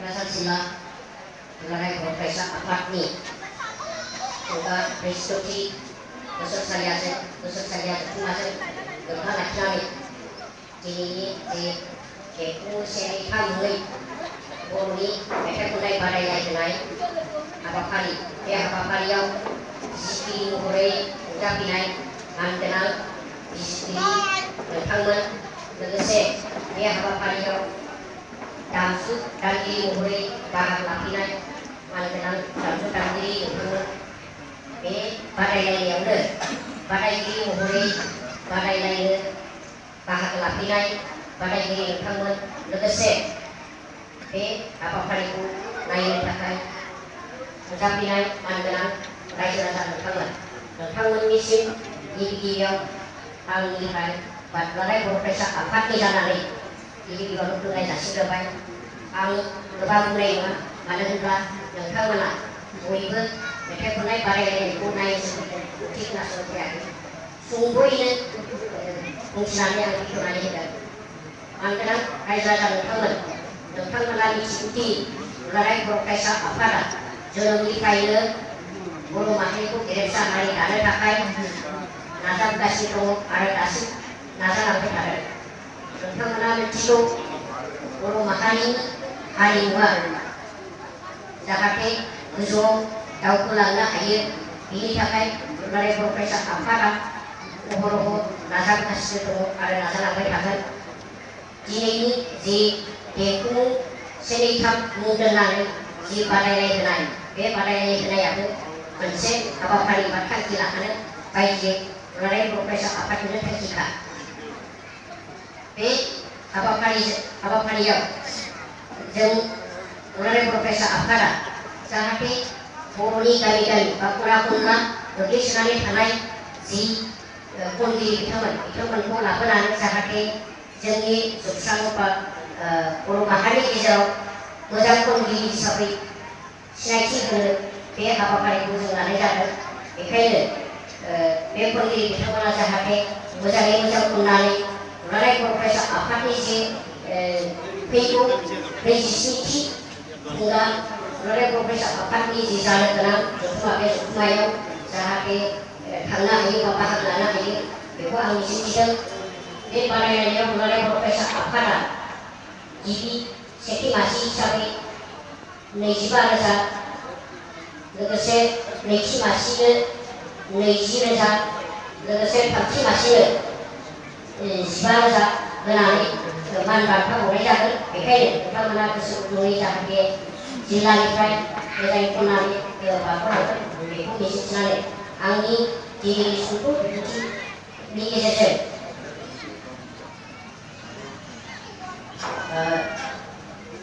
Kekerasan Sila Dularang Profesor Ahmadni juga Restitusi Besar saya Kumasen Berapa Nasional ini di Keku Seri Hamui Boruni Mereka mulai badai lain apa kali yang Sisi Muhuri Udah pinai Mantenal Sisi Bertanggung Legese apa kali yang Damsu dan diri Muhuri Bahag Lapinai Mantenal Damsu dan diri Bertanggung badai lain yang badai diri Muhuri badai lain Bahag Lapinai badai diri Bertanggung Legese apa kali itu lain terkait Mencapai Mantenal Raja-raja Bertanggung Misim Ibu-ibu Ang Lihan Badai Profesor Ahmadni Janari Jadi di bawah tunai dan sudah banyak ang lebar mulai mana juga yang kau mana ibu mereka tunai pada yang tunai seperti nak seperti apa sungguh ini fungsinya yang tunai itu antara raja dan kau mana diikuti oleh Profesor Ahmad jodoh kain bulu mahal itu kirim hari ada pakai nada kasih tu ada kasih nada apa ada tentang mana itu bulu mahal hari dua Jakarta ujung tahu pulangnya air ini pakai oleh Profesor Ahmad umur nada kasih tu ada nada apa ada ini di Keku Seri Hamui di badai lain badai lain itu Mense apa kalimat kan silakan baik oleh Profesor Ahmad itu tercipta. Apa kali yang oleh Profesor Ahmad sampai Boruni kali bakulah lebih sekali tanai si kundi itu menpola benar sampai jadi susah apa rumah hari hijau modal kundi sampai siapa apa kali itu dengan ada ikhlas pun di kita mana sahaja macam kunali mulai Profesor Ahmad ini pintu resisi hingga mulai Profesor Ahmad ini sana tenang semua mayu sahaja karena ini apa karena ini itu ang isi di pada yang mulai Profesor Ahmad jadi seti masih sampai nejiba rasa Legese Neki masih Neki rasa Legese Pakci masih Sibarasa Benari Teman bangsa boleh jaga Bekai Kita mana kesukai jaga Sila Ifrai Kita itu nari Ke apa Beku misi senari Angin di suku Di kesese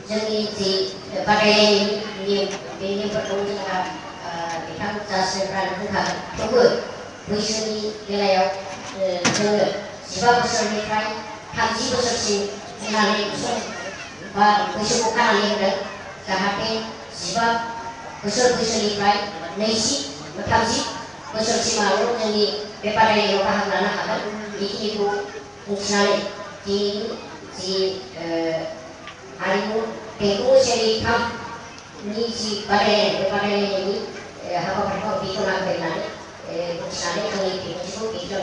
Jadi di pakai ini bertemu dengan kita sekarang bukan coba bisnis wilayah sebab besar ni kan haji besar si nilai besar besar bukan ni kan tapi sebab besar ni kan nasi haji besar si malu jadi daripada yang paham lana apa itu fungsi di harimu Keku Seri Hamui si badai ini apa itu nak benar fungsi ini itu